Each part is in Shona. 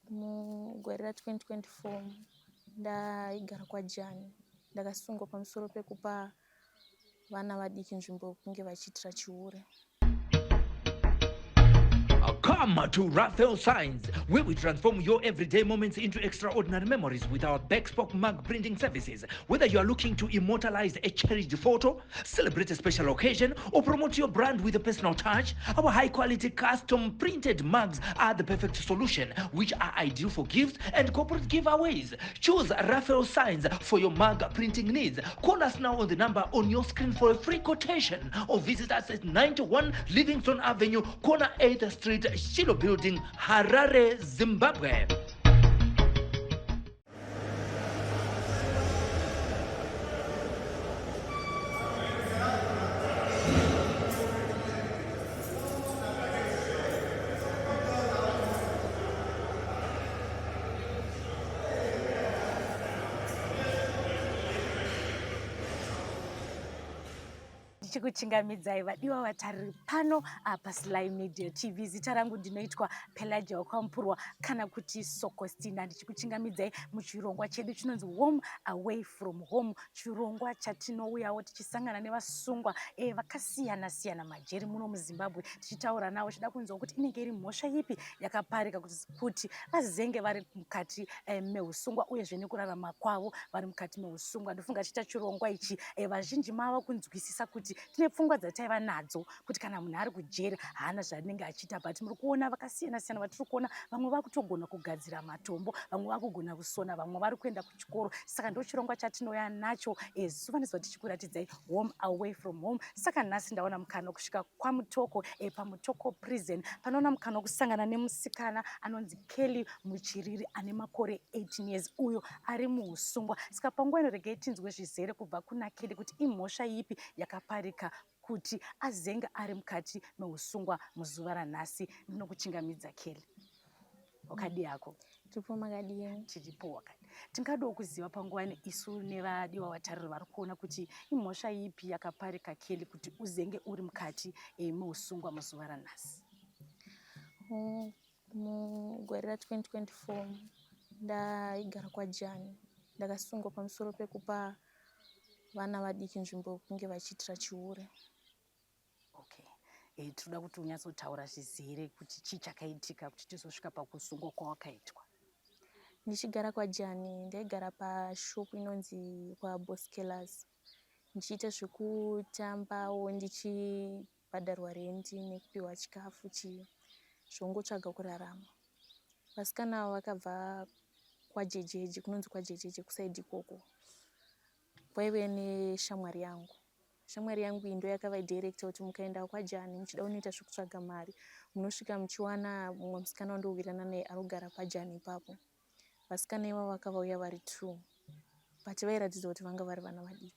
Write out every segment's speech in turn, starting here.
Mugore ra2024 ndaigara kwaJani. Ndakasungwa pamusoro pekupa vana vadiki nzvimbo yekunge vachiitira chihure. Come to Raphael Signs, where we transform your everyday moments into extraordinary memories with our bespoke mug printing services. Whether you are looking to immortalize a cherished photo, celebrate a special occasion, or promote your brand with a personal touch, our high quality custom printed mugs are the perfect solution, which are ideal for gifts and corporate giveaways. Choose Raphael Signs for your mug printing needs. Call us now on the number on your screen for a free quotation or visit us at 91 Livingston Avenue, corner 8th Street, Shiloh Building, Harare, Zimbabwe. Ndichikuchingamidzai vadiwa vatariri pano paSly Media TV. Zita rangu ndinoitwa Pelagia Wakampurwa kana kuti Sokostina. Ndichikuchingamidzai muchirongwa chedu chinonzi Home Away From Home, chirongwa chatinouyawo tichisangana nevasungwa vakasiyana siyana majeri muno muZimbabwe, tichitaura navo tichida kunzwa kuti inenge iri mhosva ipi yakaparika kuti vazenge vari mukati meusungwa uyezve nekurarama kwavo vari mukati meusungwa. Ndofunga tichiita chirongwa ichi vazhinji mava kunzwisisa kuti tine pfungwa dzataiva nadzo kuti kana munhu ari kujeri haana zvaanenge achiita, but muri kuona vakasiyana siyana vatiri kuona, vamwe vakutogona kugadzira matombo, vamwe vakugona kusona, vamwe vari kuenda kuchikoro. Saka ndo chirongwa chatinouya nacho zuva nezuva tichikuratidzai Home Away From Home. Saka nhasi ndaona mukana wekusvika kwaMutoko, paMutoko Prison, panoona mukana wekusangana nemusikana anonzi Kelly Muchiriri ane makore 18 years, uyo ari muusungwa. Saka panguva ino regai tinzwe zvizere kubva kuna Kelly kuti imhosva ipi yakaparika kuti azenge ari mukati meusungwa muzuva ranhasi. Ndinokuchingamidza Kelly, wakadii hako? Tiripo, makadii? Tiripo wakadi. Tingadawo kuziva panguva ino isu nevadiwa vatariri vari kuona kuti imhosva ipi yakaparika Kelly kuti uzenge uri mukati meusungwa muzuva ranhasi. Mugore ra2024 ndaigara kwaJani. Ndakasungwa pamusoro pekupa vana vadiki nzvimbo yekunge vachiitira chihure. Okay, tinoda kuti unyatsotaura zvizere kuti chii chakaitika kuti tizosvika pakusungwa kwawakaitwa. Ndichigara kwaJani, ndaigara pashopu inonzi kwaBoskelas, ndichiita zvekutambawo, ndichibhadharwa rendi nekupiwa chikafu chii, zvongotsvaga kurarama. Vasikana ava vakabva kwaJejeje, kunonzi kwaJejeje kusaidi ikoko, kwaive neshamwari yangu. Shamwari yangu iyi ndo yakavadirecta kuti mukaenda kwaJani muchida kunoita zvekutsvaga mari, munosvika muchiwana mumwe musikana wandowirirana naye arikugara paJani ipapo. Vasikana ivavo vakavauya vari two, but vairatidza kuti vanga vari vana vadiki.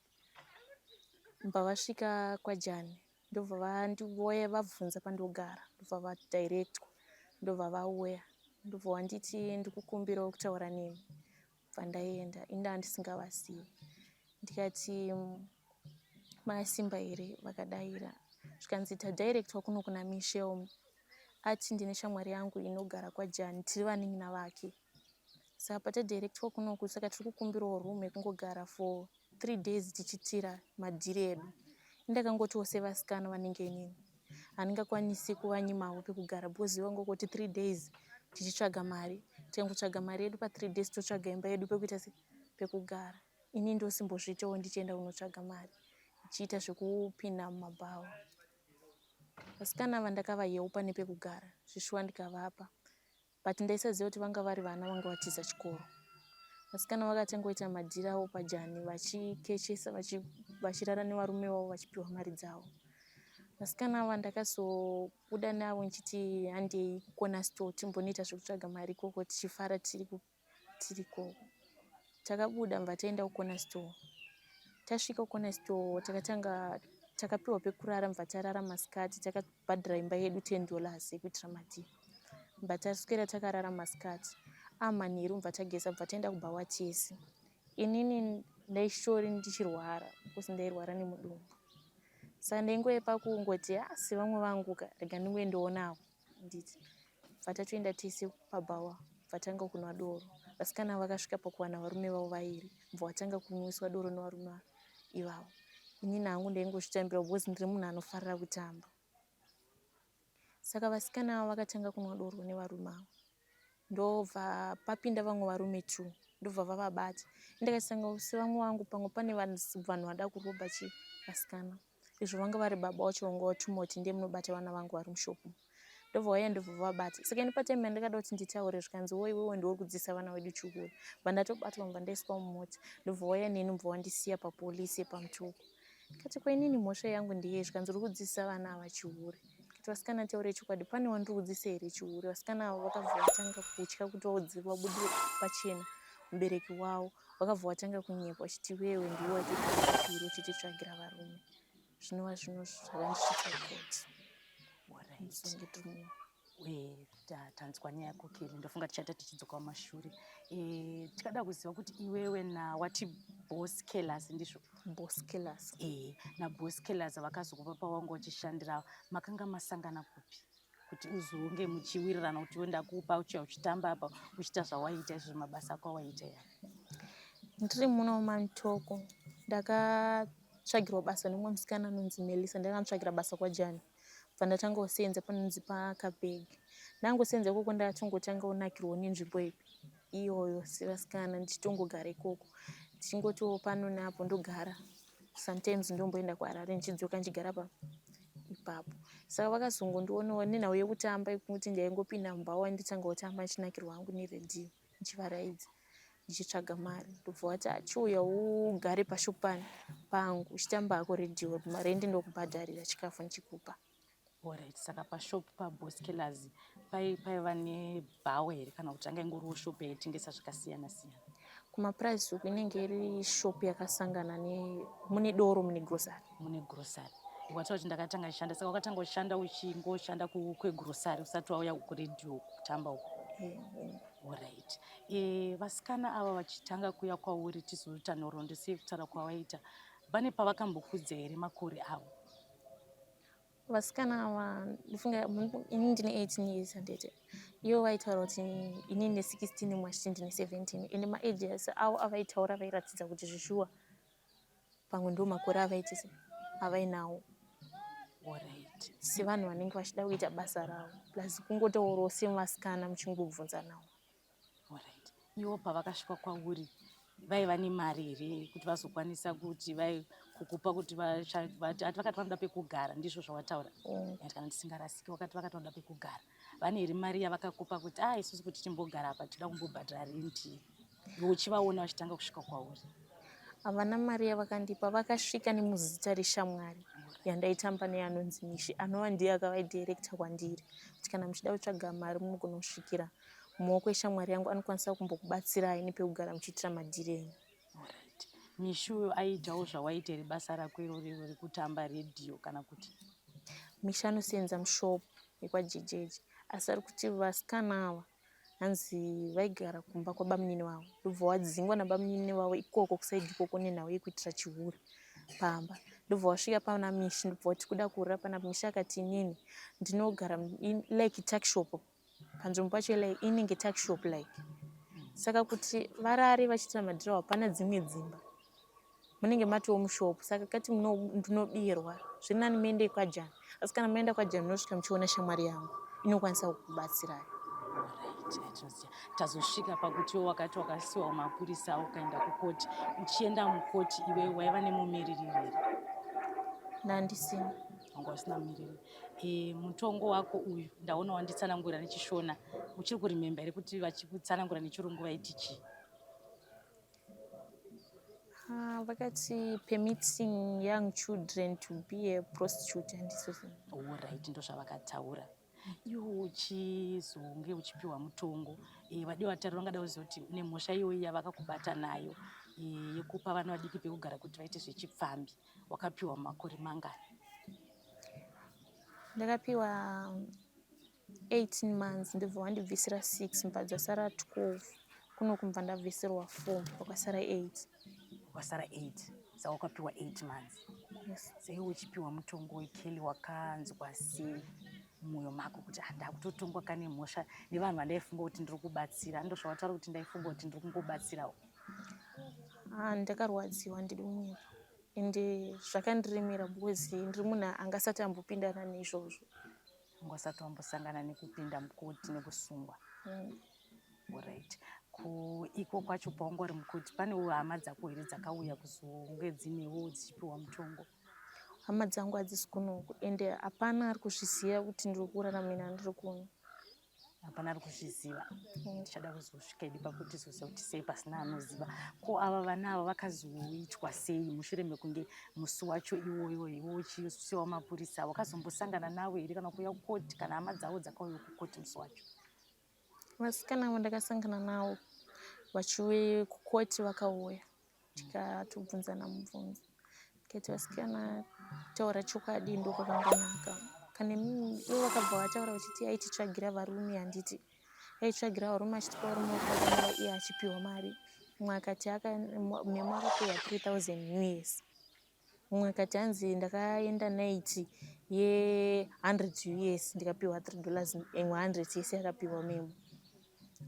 Mbva vasvika kwaJani, ndobva vandiuya vabvunza pandogara, ndobva vadirectwa, ndobva vauya, ndobva wanditi ndikukumbirawo kutaura nemi. Bva ndaenda, inda ndisingavazivi. Ndikati makasimba here? Vakadaira, zvikanzi tadirectwa kuno kuna Michelle, ati ndine shamwari yangu inogara kwaJani, tiri vanin'ina vake, saka patadirectwa kunoku, saka tiri kukumbirawo room yekungogara for 3 days tichitira madhiri edu. Indakangotiwo sevasikana vanenge inini handingakwanisi kuvanyimawo pekugara, because vangokoti 3 days tichitsvaga mari, tikangotsvaga mari yedu pa3 days, totsvaga imba yedu pekuita se pekugara. Ini ndosimbozviitawo ndichienda kunotsvaga mari, ndichiita zvekupinda mumabhawa. Vasikana ava ndakavayeupa nepekugara zvishuwa, ndikavapa, but ndaisaziva kuti vanga vari vana vanga vatiza chikoro. Vasikana vakatangoita madhiri avo paJani, vachikechesa, vachirara nevarume vavo, vachipiwa mari dzavo. Vasikana ava ndakazobuda navo ndichiti handei kukona store timbonoita zvekutsvaga mari ikoko, tichifara tiri ikoko. Takabuda, mva taenda kukona store. Tasvika kukona store, takatanga takapiwa pekurara, mva tarara masikati. Takabhadhara imba yedu $10 yekuitira madhiri. Mva taswera takarara masikati, amanheru mva tageza, bva taenda kubhawa tese. Inini ndaishori ndichirwara because ndairwara nemudumbu, saka ndaingoepa kungoti asi vamwe vangu ka, rega ndingoendoonavo, handiti? Bva tatoenda tese pabhawa, bva tanga kunwa doro. Vasikana vakasvika pakuwana varume vavo vairi, bva vatanga kunwiswa doro nevarume ivavo. Inini hangu ndaingozvitambira because ndiri munhu anofarira kutamba. Saka vasikana ava vakatanga kunwa doro nevarume ava. Ndobva papinda vamwe varume two ndobva vavabata. Ndakasanga sevamwe vangu pamwe pane vanhu vada kurobha chi vasikana. Izvo vanga vari baba vacho vanga vatuma kuti ndiye munobata vana vangu vari mushop. Ndobva vauya ndobva vavabata. Saka ini patime yandakada kuti nditaure zvikanzi wo iwewe ndiwe uri kudzidzisa vana vedu chihure. Bva ndatobatwa ndobva ndaiswa mumota. Ndobva vauya neni ndobva vandisiya papolice yepaMutoko. Ndikati ko inini mhosva yangu ndeyei zvikanzi uri kudzidzisa vana ava chihure. Ndikati vasikana taure chokwadi pane wandiri kudzidzisa here chihure. Vasikana ava vakabva vatanga kutya kuti vabudire pachena mubereki wavo. Vakabva vatanga kunyepa vachiti iwewe ndiwe waitidzidzisa chihure uchititsvagira varume. Zvinova zvinhu zvakandisvitsa kukoti. Musunge tiri Tanzwa nyaya yako Kelly, ndofunga tichaita tichidzoka mumashure. E, tikada kuziva kuti iwewe nawati Boss Kellers ndizvo? Boss Kellers. E, naBoss Kellers vakazokupa pawanga uchishandira makanga masangana kupi kuti uzonge muchiwirirana kuti iwe ndakupa uchiya uchitamba apa uchiita zvawaiita izvo mabasa ako awaiita ya? Ndiri muno muMantoko ndakatsvagirwa basa nemumwe musikana anonzi Melissa, ndakamutsvagira basa kwaJani. Bva ndatanga kusenza panonzi paKabeg. Ndangosenza ikoko ndakatongotanga kunakirwawo nenzvimbo iyoyo sevasikana ndichitongogara ikoko. Ndichingotiwo pano neapo ndogara. Sometimes ndomboenda kuHarare ndichidzoka ndichigara pa ipapo. Saka vakazongondionawo nenhau yekutamba yekuti ndaingopinda mubhawa ndotanga kutamba ndichinakirwa hangu neredhiyo. Ndichivaraidza ndichitsvaga mari ndobva vati ah, chiuya ugare pashop pani pangu uchitamba hako redhiyo rendi ndokubhadharira chikafu ndichikupa. Alright, saka pashop paBoss Killers paiva nebhawa here kana kuti anga ingoriwo shop yaitengesa zvakasiyana siyana? Kumapurazi uku inenge iri shop yakasangana ne mune doro mune grocery. Mune grocery. Wataura kuti ndakatanga ndichishanda saka wakatanga uchishanda uchingoshanda kwegrocery usati wauya kuredhiyo kutamba uku? Eh, Alright. E, vasikana ava vachitanga kuuya kwauri tizoita nhoroondo seyekutaura kwawaita vane pavakambokudza here makore avo? Vasikana ava ndofunga ini ndine 18 years handiti ivo vaitaura kuti ini ndine 16 mumwe achiti ndine 17 ende maages avo avaitaura vairatidza kuti zvishuwa pamwe ndo makore avaitisa avainawo Alright. Sevanhu vanenge vachida kuita basa ravo plus kungotaurawo sevasikana muchingobvunzanawo. Alright. Ivo pavakasvika kwauri vaiva nemari here kuti vazokwanisa kuti vai kukupa kuti vati ati vakati vanoda pekugara ndizvo zvawataura mm. And kana ndisingarasiki wakati vakati vanoda pekugara vane here mari yavakakupa kuti ah isusu kuti timbogara apa tinoda kumbobhadhara renti iwe uchivaona vachitanga kusvika kwauri? Havana mari yavakandipa, vakasvika nemuzita reshamwari yandaitamba naye anonzi Mishi anova ndiye akavadirector kwandiri kuti kana muchida kutsvaga mari munogona kusvikira mumaoko eshamwari yangu anokwanisa kumbokubatsirai nepekugara muchiitira madhiri enyu. Alright. Mishi uyo aiitawo zvawaiita here basa rako iroro iro rekutamba redhiyo kana kuti? Mishi anosenza mushop yekwaJejeje asi ari kuti vasikana ava hanzi vaigara kumba kwabamunini vavo ndobva wadzingwa nabamunini vavo ikoko kusaidi ikoko nenhau yekuitira chihure pamba ndobva wasvika pana mishi ndobva wati kuda kurira pana mishi akati inini ndinogara like tuckshop panzvimbo pacho like inenge tuckshop like saka kuti varare vachiitira madhirawo hapana dzimwe dzimba munenge matoo mushop saka kati ndinobirwa zviri nani muende kwajani asi kana maenda kwajani munosvika muchiona shamwari yangu inokwanisa kukubatsirai. Tazosvika pakuti wakati wakasiwa mapurisa ukaenda kukoti uchienda mukoti iwe waiva nemumiriri here? Ndandisina. Wanga usina mumiriri. E, mutongo wako uyu ndaona wanditsanangurira nechishona uchiri kurimemba here kuti vachikutsanangura nechirungu vaiti chii? Ah, vakati permitting young children to be a prostitute handizvo Alright, ndozvavakataura. Iwe uchizonge uchipiwa mutongo e, vadiwa vatari vangada kuziva kuti une mhosva iyoyi yavakakubata nayo e, yekupa vana vadiki pekugara kuti vaite zvechipfambi wakapiwa makore mangani? Ndakapiwa 18 months ndobva wandibvisira 6 mbva dzasara 12 kuno kumva ndabvisirwa 4 kwakasara 8. Kwasara 8 saka wakapiwa 8 months. Yes. Sei uchipiwa mutongo weKelly wakanzwa sei? mumwoyo mako kuti handakutotongwa kane mhosva nevanhu vandaifunga kuti ndiri kubatsira ndozvawataura kuti ndaifunga kuti ndiri kungobatsirawo ah, ndakarwadziwa ndidi kunyepa ende zvakandiremera because ndiri munhu angasati ambopindana neizvozvo anga usati wambosangana nekupinda mukoti nekusungwa mm. Alright. Ko iko kwacho paunga uri mukoti panewo hama dzako here dzakauya kuzonge dzinewo dzichipiwa mutongo? Hama dzangu hadzisi kunoku ende hapana ari kuzviziva kuti ndiri kuraramira ndiri kuno. Hapana ari kuzviziva. Mm. Tichada kuzosvika idi pakuti tizoziva kuti sei pasina anoziva. Ko ava vana ava vakazoitwa sei mushure mekunge musi wacho iwoyo iwo uchisiwa mapurisa wakazombosangana navo here kana kuuya kukoti kana hama dzavo dzakauya kukoti musi wacho? Vasikana vandakasangana navo vachiuya kukoti vakauya tikatobvunzana mubvunzo tikati vasikana kutaura chokwadi ndokwakangonaka kana ivo vakabva vataura vachiti aititsvagira varume handiti aitsvagira varume achitipa varume vokurara iye achipiwa mari mumwe akati memo akapiwa 3000 us Mumwe akati hanzi ndakaenda night ye 100 us ndikapiwa 3 dollars imwe 100 yese yakapiwa memo.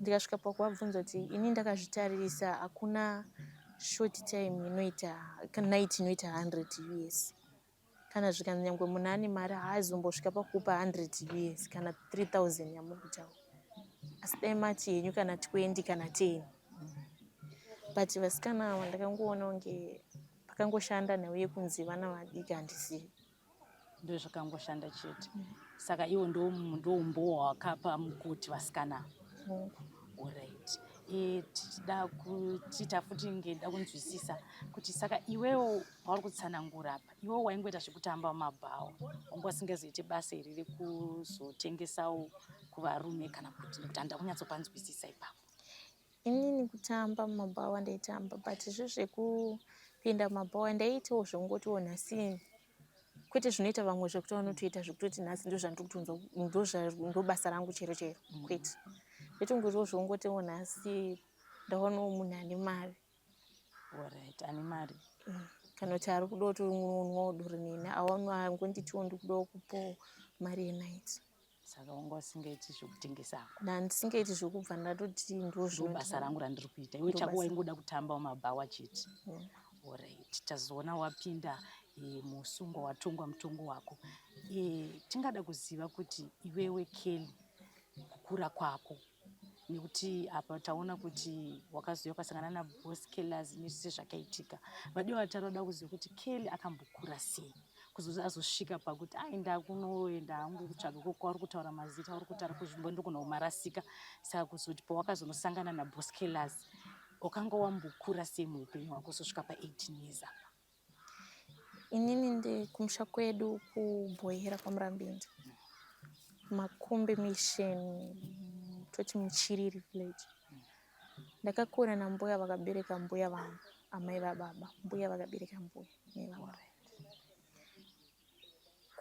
Ndikasvika pakuvabvunza kuti ini ndakazvitaririsa hakuna short time inoita night inoita 100 us. Kana zvikanzi nyangwe munhu ane mari haazombosvika pakupa 100 us kana 3000 yamuri kutaura. Asi dai mati henyu kana 20 kana 10. But vasikana ava ndakangoona kunge pakangoshanda nhau yekunzi vana vadiki handizivi ndozvakangoshanda chete mm. saka iwo ndoumbowo hwakapa mukoti vasikana mm. orit e, tichida kutiita futi ngeda kunzwisisa kuti saka iwewo pauri kutsanangura apa iwewo waingoita zvekutamba mumabhawa wanga usingazoite basa iri rekuzotengesawo kuvarume kana kuti nekuti handida kunyatsopanzwisisa ipapo Inini kutamba mumabhawa ndaitamba but zvezvekupinda mumabhawa ndaiitawo zvekungoti nhasi kwete zvinoita vamwe zvekuti vanotoita zvekutoti nhasi ndozvandiri kutonzwa ndobasa rangu chero chero mm. kwete ndaitongoitawo zvekungoti nhasi ndawanawo munhu ane mari Alright, ane mari mm. kana kuti ari kuda kutonwawo doro neni awanwa angonditiwo ndikudawo kupawo mari yenight saka wanga usingaiti zvekutengesa hako ndandisingaiti zvekubva ndatoti ndozvobasa rangu randiri kuita iwe chako waingoda kutamba mumabhawa chete mm. orit tazoona wapinda e, musungwa watongwa mutongo wako e, tingada kuziva kuti iwewe kelly kukura kwako nekuti apa taona kuti wakazouya ukasangana naboss kellers nezvese zvakaitika vadiwa vatari vada kuziva kuti kelly akambokura sei kuzozi azosvika pakuti ai ndakunoenda hangu kutsvaga koko kwauri kutaura mazita uri kutaura kuzvimbo ndikunomarasika saka kuzoti pawakazonosangana naboss kellers wakanga wambokura sei muupenyu hwako kuzosvika pa18 years apa Inini ndikumusha kwedu kuBhoyera kwaMurambinda Makumbe mission toti Muchiriri village. Ndakakura nambuya vakabereka mbuya vangu amai vababa mbuya vakabereka mbuya nevababa.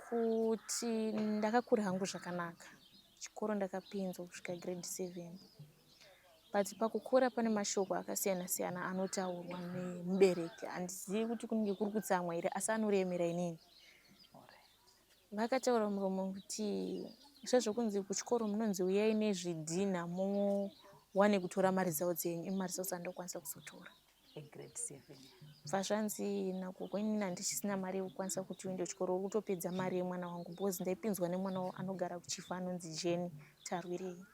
Kuti ndakakura hangu zvakanaka chikoro ndakapinzwa kusvika grade 7 but pakukura pane mashoko akasiyana siyana anotaurwa nemubereki handizivi kuti kunenge kuri kutsamwa here asi anoremera inini vakataura muromo kuti sezvokunzi kuchikoro munonzi uyai nezvidhinha muwane kutora maresults enyu imi maresults andokwanisa kuzotora egrade 7 bva zvanzi nagogo inini handichisina mari yekukwanisa kuti uende kuchikoro uri kutopedza mari yemwana wangu because ndaipinzwa nemwana anogara kuchifa anonzi jeni tarwirei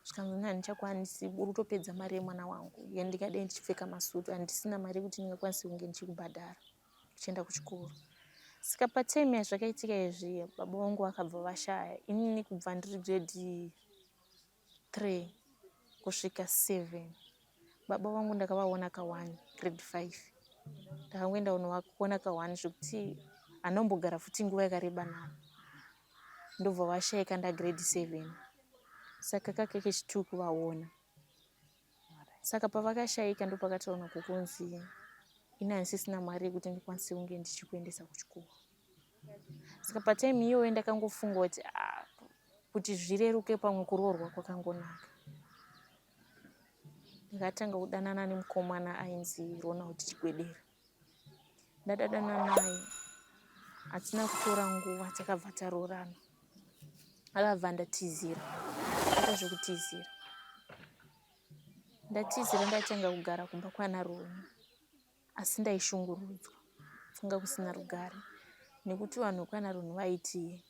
zvikanzi ini handichakwanisi uri kutopedza mari yemwana wangu yandingadai ndichipfeka masutu handisina mari yekuti ndingakwanise kunge ndichikubhadhara uchienda kuchikoro saka patime yazvakaitika izvi baba vangu vakabva vashaya inini kubva ndiri grade 3 kusvika 7 baba vangu ndakavaona ka 1 grade 5 ndakangoenda kunovaona ka 1 zvekuti anombogara futi nguva yakareba navo ndobva vashaika ndagrade 7 saka kake kechi2 kuvaona saka pavakashaika ndopakataona kukunzi ini handisisina mari yekuti ndikwanise kunge ndichikuendesa kuchikoro saka patime iyoyo ndakangofunga kuti ah, kuti zvireruke pamwe kuroorwa kwakangonaka ndakatanga kudanana nemukomana ainzi Ronald Chigwedere ndadadana naye hatina kutora nguva takabva taroorana. Akabva ndatizira. Ndaita zvekutizira. Ndatizira ndatanga kugara kumba kwana Roni. Asi ndaishungurudzwa. Kwanga kusina rugare. Nekuti vanhu vekwana Roni vaiti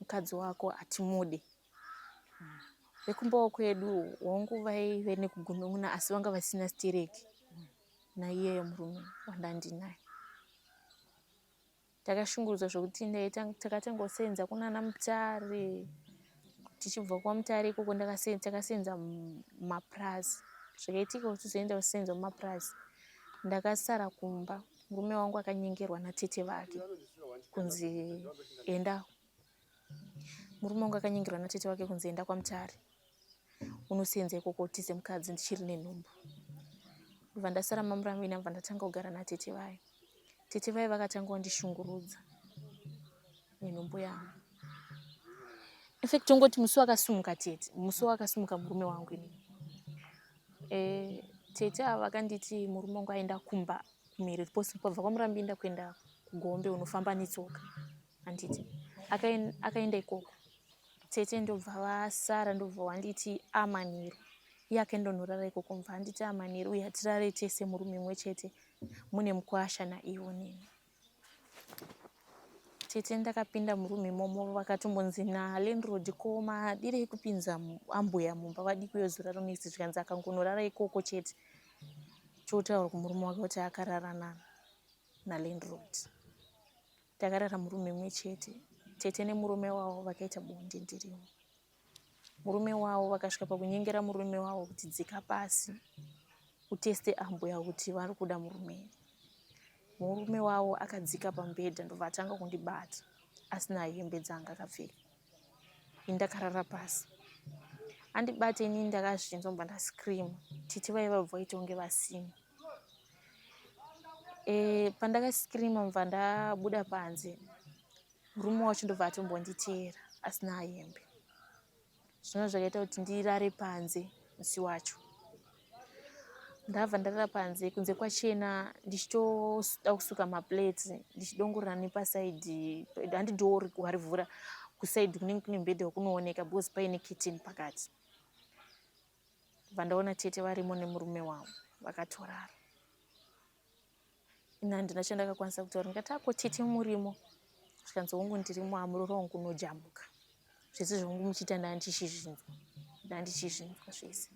mukadzi wako hatimude. Vekumbawo kwedu hongu vaive nekugunun'una asi vanga vasina stereki naiyeyo murume wandandinaye. Takashungurudzwa zvekuti takatanga kusenza kunana Mutare tichibva kwaMutare ikoko takasenza mumapurazi. Zvakaitika kuti tizoenda kusenza mumapurazi ndakasara kumba murume wangu akanyengerwa natete vake kunzi enda murume wangu akanyengerwa natete vake kunzi enda kwaMutare unosenza ikoko utize mukadzi ndichiri nenhumbu. Ndobva ndasara mamuramina ndobva ndatanga kugara natete vaye. Tete vaye vakatanga kundishungurudza nenhumbu yangu. In fact tongoti musi wakasumuka tete, musi wakasumuka murume wangu inini. Eh, tete ava vakanditi murume wangu aenda kumba kumhiri pose pabva kwaMurambinda kuenda kuGombe unofamba netsoka. Handiti akaenda ikoko tete ndobva vasara ndobva wanditi amanheru iye akaendonorara ikoko mubva anditi amanheru uye hatirare tese murume imwe chete mune mukwasha naivo neni tete ndakapinda murume imomo vakatombonzi nalandlord ko madirei kupinza ambuya mumba vadii kuyozorara next zvikanzi akangonorara ikoko chete chotaura kumurume wake kuti akarara nalandlord Takarara muroom imwe chete. Tete nemurume wavo vakaita bonde ndirimo. Murume wavo vakasvika pakunyengera murume wavo kuti dzika pasi uteste ambuya kuti vari kuda murume here. Murume wavo akadzika pamubhedha ndobva atanga kundibata asina hembe dzaanga akapfeka. Ini ndakarara pasi. Andibata ini ndakazvinzwa ndobva ndascreama. Tete vaiva vabva vaita kunge vasina. E, pandakascreama mubva ndabuda panze murume wacho ndobva atombonditeera asina hembe zvino zvakaita kuti ndirare panze musi wacho ndabva ndarara panze kunze kwachena ndichitoda kusuka maplates ndichidongorera nepasaidi handi door warivhura kusaidi kunenge kune mubhedha wakunooneka because paine kitchen pakati Ndobva ndaona tete varimo nemurume wavo vakatorara. Ini handina chandakakwanisa kutaura ndikati ako tete murimo zvikanzi hongu ndirimo hamuroro wangu unojamuka zvese zvangu muchiita ndandichizvinzwa ndandichizvinzwa zvese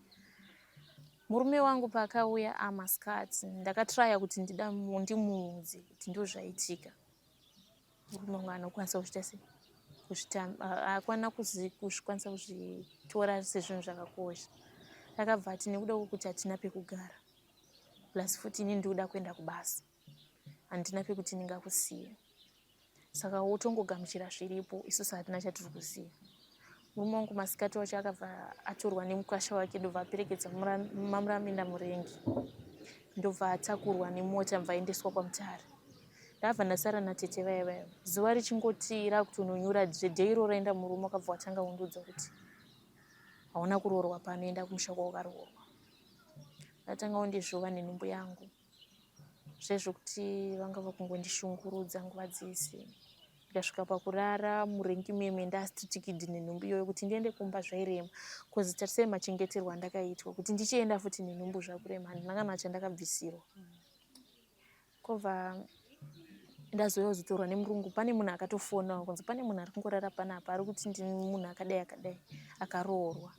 murume wangu paakauya amaskati ndakatraya kuti ndida ndimuudze kuti ndozvaitika murume wangu anokwanisa kuzviita sei akwana kuzvikwanisa kuzvitora sezvinhu zvakakosha akabva ati nekuda kwekuti hatina pekugara plus futi ini ndikuda kuenda kubasa handina pekuti ndingakusiya saka wotongogamuchira zviripo isusu hatina chatiri kuziva Murume wangu masikati wacho akabva atorwa nemukwasha wake ndobva aperekedza mamuramenda murengi ndobva atakurwa nemota ndobva aendeswa kwaMutare. Ndabva ndasara natete vaya vaya. Zuva richingoti rakutononyura zvedhei iro raenda murume akabva watanga kundiudza kuti hauna kuroorwa pano enda kumusha kwawakaroorwa. Ndatanga kundizvova nenhumbu yangu. Zvezvokuti vanga vakungondishungurudza nguva dzese ndikasvika pakurara murengi meme ndastritikid nenhumbu iyoyo kuti ndiende kumba zvairema bcause tarisai machengeterwo andakaitwa kuti ndichienda futi nenhumbu zvakurema handina kana chandakabvisirwa kobva ndazouya kuzotorwa nemurungu pane munhu akatofona kunzi pane munhu ari kungorara panapa ari kuti ndini munhu akadai akadai akaroorwa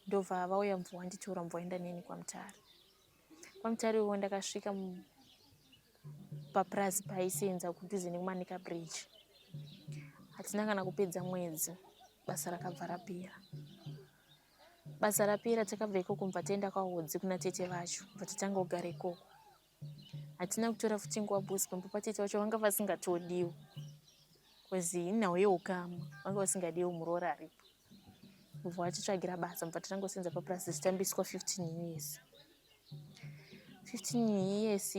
Ndobva vauya mubva wanditora mubva waenda neni kwaMutare. KwaMutare iwowo ndakasvika papurazi paaisenza kudhuze nekuManica Bridge. Hatina kana kupedza mwedzi basa rakabva rapera. Basa rapera takabva ikoko mubva taenda kwaHodzi kuna tete vacho mubva tatanga kugara ikoko. Hatina kutora futi nguva because pamba patete vacho vanga vasingatodiwo because inhau yeukama vanga vasingadiwo muroora aripo. Mubva vatitsvagira basa mubva tatangosenza papurazi tichitambiswa 15 years. 15 years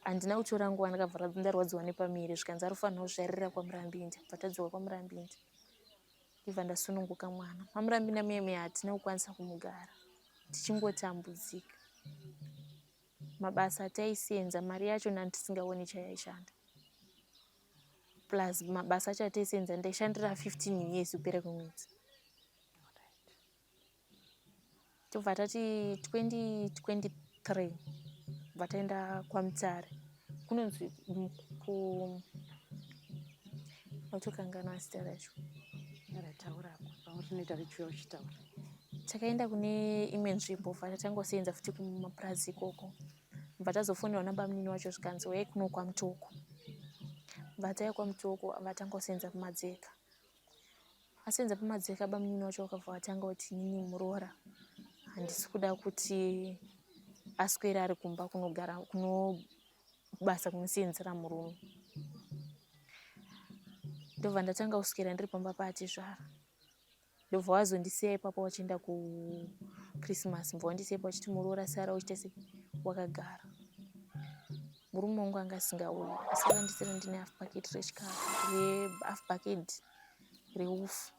handina kutora nguva ndakabva ndarwadziwa nepamiri zvikanzi arofanira kuzvarira kwaMurambinda bva tadzoka kwaMurambinda ndibva ndasununguka mwana. MaMurambinda muye muye hatina kukwanisa kumugara tichingotambudzika. Mabasa ataisenza mari yacho ndanga ndisingaoni chayaishanda. Plus mabasa acho ataisenza ndaishandira 15 years kupera kwemwedzi. Tobva tati 2023 bva taenda kwaMutare kunonzi ku watokanganwa zita racho. Rataura pamwe tinoita richiuya uchitaura. Takaenda kune imwe nzvimbo bva tatangosenza futi kumapurazi ikoko. Bva tazofonerwa nabamunini wacho zvikanzi uyai kuno kwaMutoko. Bva tauya kwaMutoko vatangosenza kumadzeka. Asenza pamadzeka bamunini wacho vakabva vatanga kuti inini muroora handisi kuda kuti aswere ari kumba kunogara kunobasa kunosenzera murume. Ndobva ndatanga kuswera ndiri pamba paatezvara. Ndobva wazondisiya ipapo wachienda kuChristmas mbva wandisiya ipapo wachiti muroora sara uchiita sei wakagara. Murume wangu anga asingauyi asi akandisiira ndine half bucket rechikafu rehalf bucket reupfu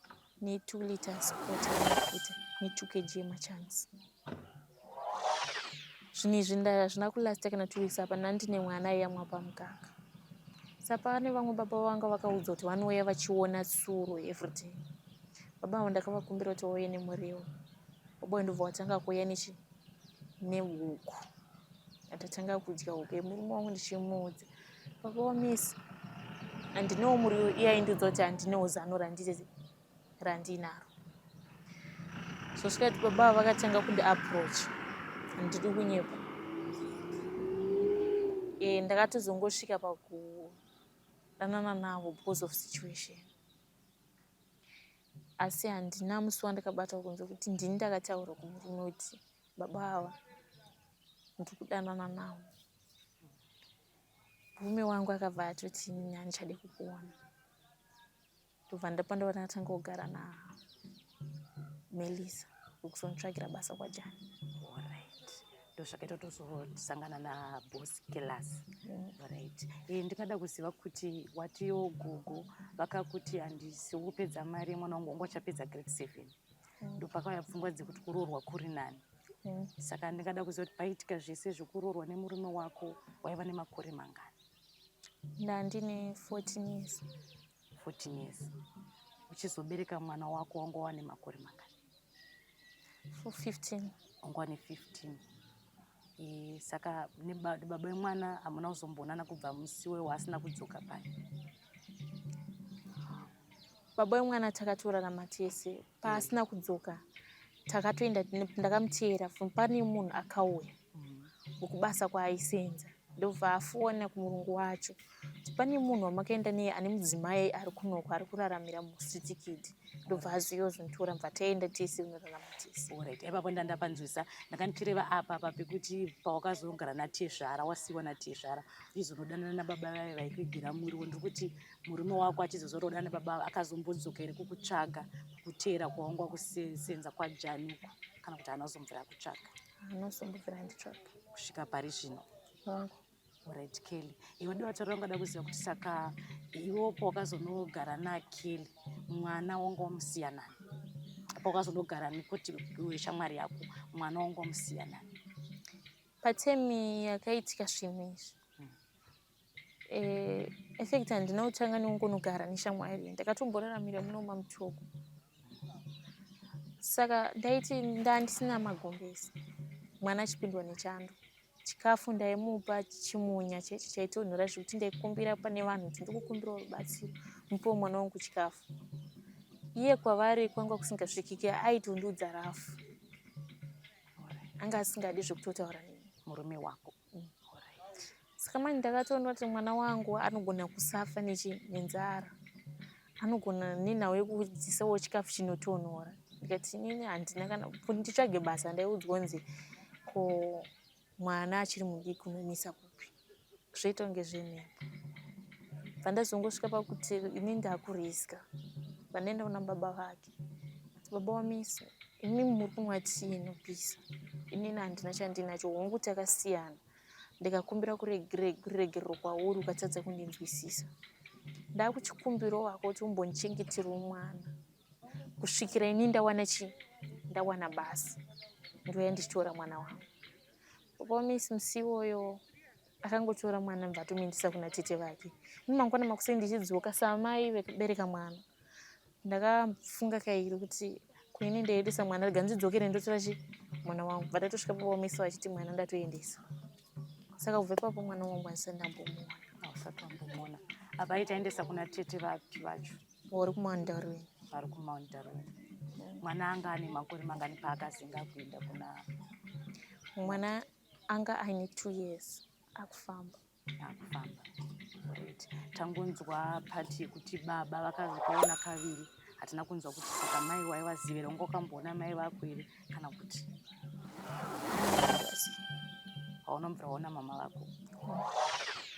ne2 liters quarter yemafuta ne2 kg yemachansi. Zvinhu izvi hazvina kulasta kana 2 weeks apa ndandine mwana aiyamwa pamukaka. Saka pane vamwe baba vanga vakaudzwa kuti vanouya vachiona tsuro everyday. Baba avo ndakavakumbira kuti vauye nemuriwo. Baba ndobva vatanga kuuya nechi nehuku. Ndatanga kudya huku yemurume wangu ndichimuudza. Baba wamisi handinewo muriwo iye aindiudza kuti handinewo zano randiri randinaro. Zvosvika kuti baba ava vakatanga kundi approach. Handidi kunyepa. E, ndakatozongosvika pakudanana navo because of situation. Asi handina musi wandakabata kunze kuti ndini ndakataura kumurume kuti baba ava ndiri kudanana navo. Murume wangu akabva atoti inini handichade kukuona. Ndobva ndapanda ndatanga kugara naMelisa wekuzonitsvagira basa kwaJani. Alright. Ndozvakaita kuti uzosangana naBoss Class. Alright. Ndingada kuziva kuti watiyo gogo vakakuti handisi kupedza mari yemwana wangu wanga uchapedza grade 7. Ndopakauya pfungwa dzekuti kuroorwa kuri nani. Saka ndingada kuziva kuti paitika zvese zvekuroorwa nemurume wako waiva nemakore mangani? Ndandine 14 years. 14 years. Uchizobereka mwana wako wanga wane makore mangani? 15. Wanga wane 15. Saka baba vemwana hamuna kuzombonana kubva musi waasina kudzoka paya? Baba vemwana takatorarama tese. Paasina kudzoka takatoenda, ndakamuteera pane munhu akauya wekubasa kwaaisenza. Ndobva afona kumurungu wacho kuti pane munhu wamakaenda neye ane mudzimai ari kunoko ari kuraramira musitikiti. Ndobva aziva kuzonditora bva taenda tese kunorarama tese. Alright, ipapo ndandapanzwisa ndakandichireva apa pekuti pawakazogara natezvara wasiiwa natezvara uchizonodanana nababa vaya vaikuigira muriwo ndikuti murume wako achizozorodana nababa akazombodzoka here kukutsvaga kukuteera kwawanga wakusenza kwaJani uko kana kuti haana kuzombobvira akutsvaga? Haana kuzombobvira anditsvaga. Kusvika pari zvino. Wangu. Alright, Kelly. Iwe ndiwataura ungada kuziva kuti saka iwe pawakazonogara naKelly mwana wanga wamusiya nani? Pawakazonogara nekuti iwe shamwari yako mwana wanga wamusiya nani? Patemi yakaitika zvinhu izvi. Effect handina kutanga nekungonogara neshamwari. Ndakatomboraramira muno maMutoko. Saka ndaiti ndandisina magumbezi. Mwana achipindwa nechando. Chikafu ndaimupa chimunya chechi chaitonhora zvekuti ndaikumbira pane vanhu kuti ndikukumbirawo rubatsiro mupewo mwana wangu chikafu. Iye kwavari kwanga kusingasvikiki aitondiudza rafu. Anga asingadi zvekutotaura neni. Murume wako. Saka manje ndakatoona kuti mwana wangu anogona kusafa nenzara. Anogona nenhau yekudzisawo chikafu chinotonhora. Ndikati inini handina kana kuti nditsvage basa ndaiudzwa kunzi ko mwana achiri mudiki unomisa kupi. Zvoita kunge zvemhepo. Pandazongosvika pakuti inini ndakuriska. Pandaenda kuna baba vake. Baba wamisi imimi muri kumwa tii inopisa. Inini handina chandinacho hongu takasiyana. Ndikakumbira kuregerero kwauri ukatadza kundinzwisisa. Ndakuchikumbirawo wako kuti umbondichengeterewo mwana kusvikira ini ndawana chii ndawana basa ndouya ndichitora mwana wangu. Baba wamisi musi iwoyo Akangotora mwana mbva atomuendesa kuna tete vake. Ini mangwana makuseni ndichidzoka samai vekubereka mwana. Ndakafunga kairi kuti kuini ndaendesa mwana rega ndidzokere ndotora chi mwana wangu. Bva ndatosvika paomesa vachiti mwana ndatoendesa. Saka kubva ipapo mwana wangu handisati ndambomuona. Hausati wambomuona. Apa aiti aendesa kuna tete vapi vacho? Vari kuMount Darwin. Vari kuMount Darwin. Mwana anga ane makore mangani paakazenga kuenda kuna Mwana anga aine 2 years akufamba. Akufamba. Right. Tangonzwa part yekuti baba vakazokuona kaviri. Hatina kunzwa kuti saka mai waivaziva wanga wakamboona mai vako here kana kuti hauna mvura waona mama vako.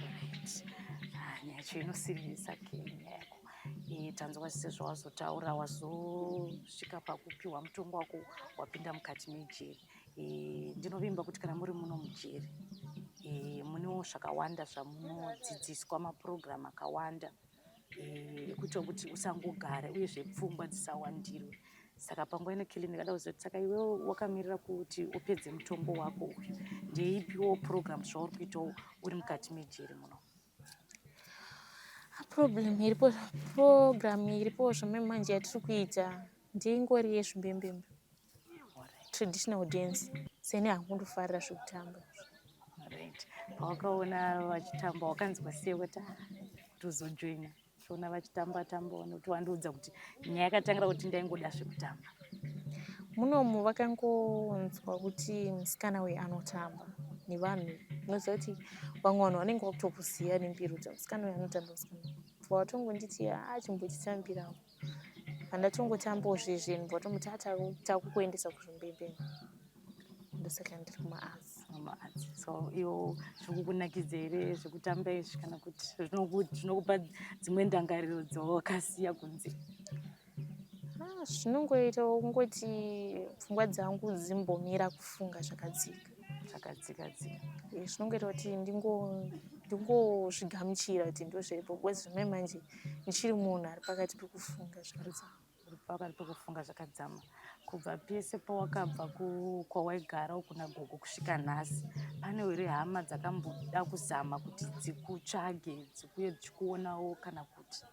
Right. Ah, nyaya yacho inosiririsa ke nyaya yako. E, tanzwa sezvawazotaura wazosvika pakupiwa mutongo wako wapinda mukati mejeri. E, ndinovimba kuti kana muri muno mujeri e, munewo zvakawanda zvamunodzidziswa mapurogiramu akawanda ekuita kuti usangogara uyezve pfungwa dzisawandirwe. Saka panguva ino Kelly ndingada kuziva kuti saka iwewe wakamirira kuti upedze mutongo wako uyu ndeipiwo purogiramu zvauri kuitawo uri mukati mejeri muno? Problem iripo, program iripo zvamai manje yatiri kuita ndeingori yezvimbembembe traditional dance seni hangu ndofarira zvekutamba. Right. Pawakaona vachitamba wakanzwa sei kuti ah, kuti uzojoina uchiona vachitamba tamba nekuti wandiudza kuti nyaya yakatangira kuti ndaingoda zvekutamba. Munomu vakangonzwa kuti musikana uyu anotamba nevanhu unoziva kuti vamwe vanhu vanenge vakutokuziva nembiri kuti musikana uyu anotamba musikana uyu vatongonditi ah chimbotitambirawo pandatongotambawo zvezve ndobva vatomuti ah takukuendesa kuzvimbembembe ndosaka ndiri kumaarts. Kumaarts. So iwo zvikukunakidza here zvekutamba izvi kana kuti zvinokupa dzimwe ndangariro dzawakasiya kunze? Ah, zvinongoita kungoti pfungwa dzangu dzimbomira kufunga zvakadzika. Zvakadzika dzika. Eh, zvinongoita kuti ndingozvigamuchira kuti ndozviripo because zvamai manje ndichiri munhu ari pakati pekufunga zvakadzama. Uri pakati pekufunga zvakadzama. Kubva pese pawakabva kwawaigara kuna gogo kusvika nhasi, pane here hama dzakamboda kuzama kuti dzikutsvage dzikuye dzichikuonawo kana kuti?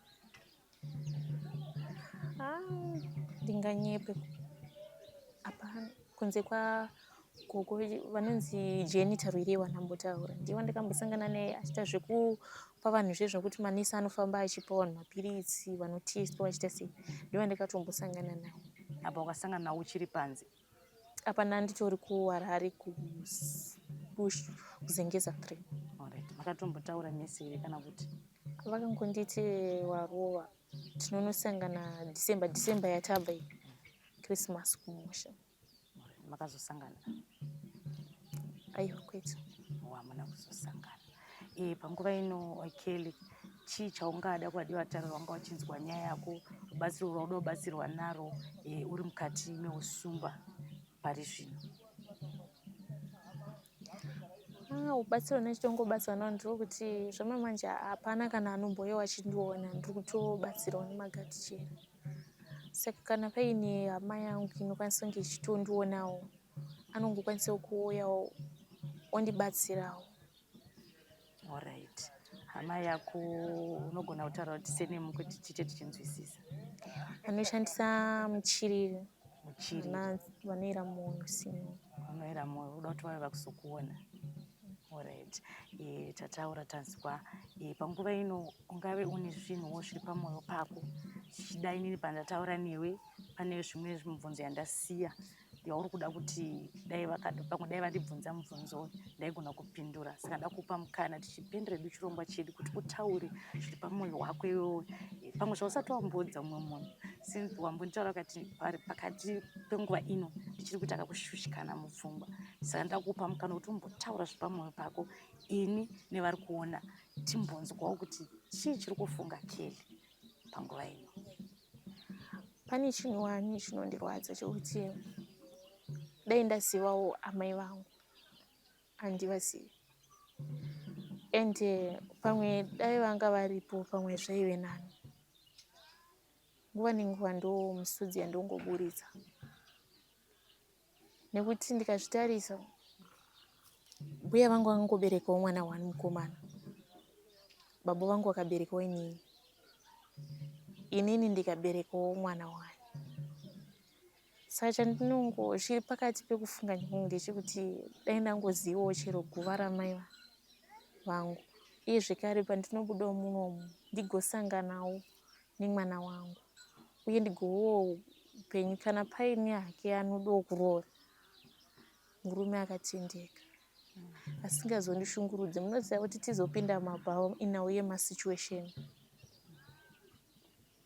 Ah, ndinganyepe hapana kunze kwagogo vanonzi Jenny Tarwirei vanambotaura ndivo ndakambosangana naye achiita zvekupa vanhu zve zvekuti manesi anofamba achipa vanhu mapiritsi vanotestwa vachiita sei ndivo ndakatombosangana navo. Apa wakasangana navo uchiri panze? Apa ndanditori kuHarare kuZengeza 3. Alright. Makatombotaura mese here kana kuti? Vakangonditi warova tinonosangana December, December yatabva iyi Christmas kumusha. Makazosangana? Aiwa kwete. Hamuna kuzosangana. E, panguva ino Kelly, chii chaungada kuvadiwa tariro wanga wachinzwa nyaya yako rubatsiro rwauda kubatsirwa naro e, uri mukati meusungwa pari zvino? Ah, ubatsiro nechitongobatsirwa nawo ndiro zvamamanje hapana kana anombouya achindiona ndiri kutobatsirwa nemagadhichera. Saka kana paine hama yangu inokwanisa kunge ichitondionawo anongokwanisawo kuuyawo ondibatsirawo. Alright. Hama yako unogona kutaura kuti senemu kuti tiite tichinzwisisa. Vanoshandisa muchiriri. Muchiriri. Vanoera mwoyo sino. Vanoera mwoyo uda kuti vauye vakuzokuona. Alright. E, tataura tanzwa e, panguva ino ungave une zvinhuwo zviri pamwoyo pako zvichida inini pandataura newe pane zvimwe mibvunzo yandasiya yauri kuda kuti dai pamwe dai vandibvunza mubvunzo ndaigona kupindura saka ndakupa mukana tichipendera edu chirongwa chedu kuti utaure zviri pamwoyo wako iwewe pamwe zvausati wamboudza mumwe munhu since wambonditaura kati pakati penguva ino ndichiri kuita kakushushikana mupfungwa saka ndakupa mukana kuti umbotaura zviri pamwoyo pako ini nevari kuona timbonzwawo kuti chii chiri kufunga Kelly panguva ino. Pane chinhu wani chinondirwadza chekuti dai ndazivawo amai vangu handivazivi ende pamwe dai vanga varipo pamwe zvaive nani. Nguva nenguva ndo misodzi yandongoburitsa nekuti ndikazvitarisa Mbuya vangu vakangoberekawo mwana one mukomana. Baba vangu vakaberekawo inini. Inini ndikaberekawo mwana one. Saka chandinongo chiri pakati pekufunga kwangu ndechekuti dai ndangozivawo chero guva ramai vangu. Uye zvekare pandinobudawo munomu ndigosanganawo nemwana wangu. Uye ndigovawo upenyu kana paine hake anodawo kuroora murume akatendeka asingazondishungurudzi. Munoziva kuti tizopinda mumabhawa inhau yemasituation.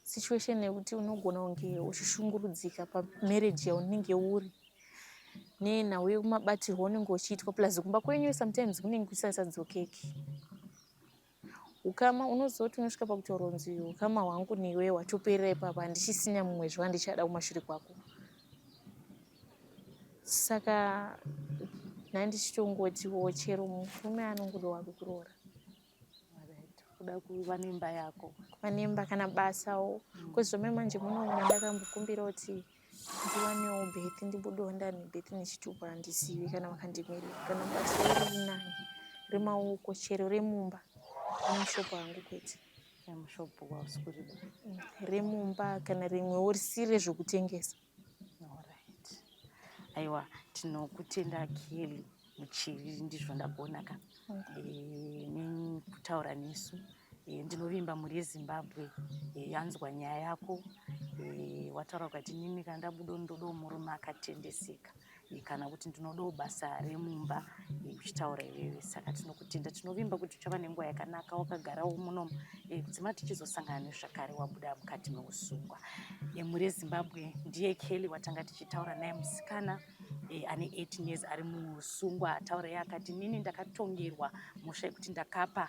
Situation yekuti unogona kunge uchishungurudzika pamarriage yaunenge uri nenhau yekumabatirwo aunenge uchiitwa plus kumba kwenyu sometimes kunenge kusisadzokeki. Ukama unozoti unosvika pakutaura kunzi ukama hwangu newe hwatoperera ipapa handichisina mumwezve wandichada kumashure kwako. Saka nhandichitongotiwo chero murume anongodawo kukuroora. Kuda kuva nemba yako. Kuva nemba kana basawo. Because zvamai manje muno mandakambokumbira kuti ndiwanewo birth ndibudewo ndane birth nechitupa handizivi kana vakandimirira. Kana basa riri nani remaoko chero remumba remushopu hangu kwete. Remushopu hausi kurida. Remumba kana rimwewo risiri rezvekutengesa. Alright. Aiwa, tinokutenda Kelly Muchiri, ndizvo ndagona ka nekutaura nesu. Ndinovimba mhuri yeZimbabwe yanzwa nyaya yako. Wataura ukati inini kana ndabuda ndodawo murume akatendeseka kana kuti ndinodawo basa remumba uchitaura iwewe. Saka tinokutenda, tinovimba kuti uchava nenguva yakanaka wakagarawo munomu kudzima tichizosangana nezvakare wabuda mukati meusungwa. Mhuri yeZimbabwe, ndiye Kelly watanga tichitaura naye, musikana ane 18 years ari musungwa. Ataura iye akati inini ndakatongerwa mhosva yekuti ndakapa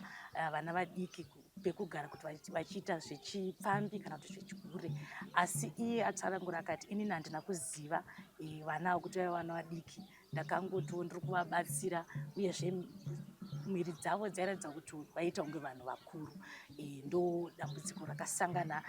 vana vadiki pekugara kuti vachiita zvechipfambi kana kuti zvechigure, asi iye atsanangura akati inini handina kuziva vana avo kuti vaiva vana vadiki, ndakangotiwo ndiri kuvabatsira, uyezve miviri dzavo dzairatidza kuti vaiita kunge vanhu vakuru. Ndo dambudziko rakasangana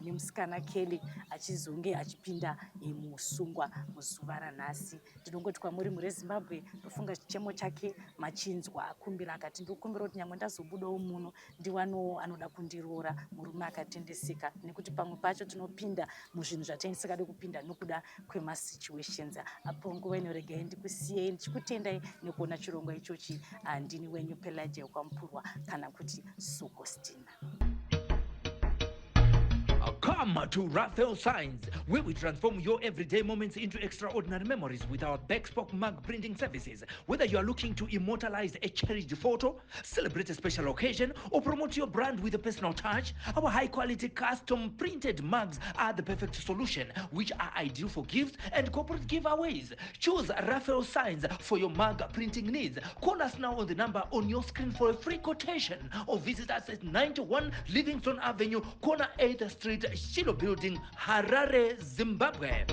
nemusikana Kelly achizonge achipinda musungwa muzuva ranhasi. Ndinongoti kwamuri mhuri yeZimbabwe, ndofunga chichemo chake machinzwa. Akumbira akati ndikumbira kuti nyangwe ndazobudawo muno ndiwanewo anoda kundiroora, murume akatendeseka, nekuti pamwe pacho tinopinda muzvinhu zvatinenge tisingadi kupinda nokuda kwemasituations apo. Nguva ino regai ndikusiyei ndichikutendai nekuona chirongwa ichochi. Ndini wenyu Pelagia Kwamupurwa kana kuti Sokostina. Come to Raphael Signs, where we transform your everyday moments into extraordinary memories with our bespoke mug printing services. Whether you are looking to immortalize a cherished photo, celebrate a special occasion, or promote your brand with a personal touch, our high quality custom printed mugs are the perfect solution, which are ideal for gifts and corporate giveaways. Choose Raphael Signs for your mug printing needs. Call us now on the number on your screen for a free quotation or visit us at 91 Livingston Avenue, corner 8th Street, Shiloh Building, Harare, Zimbabwe.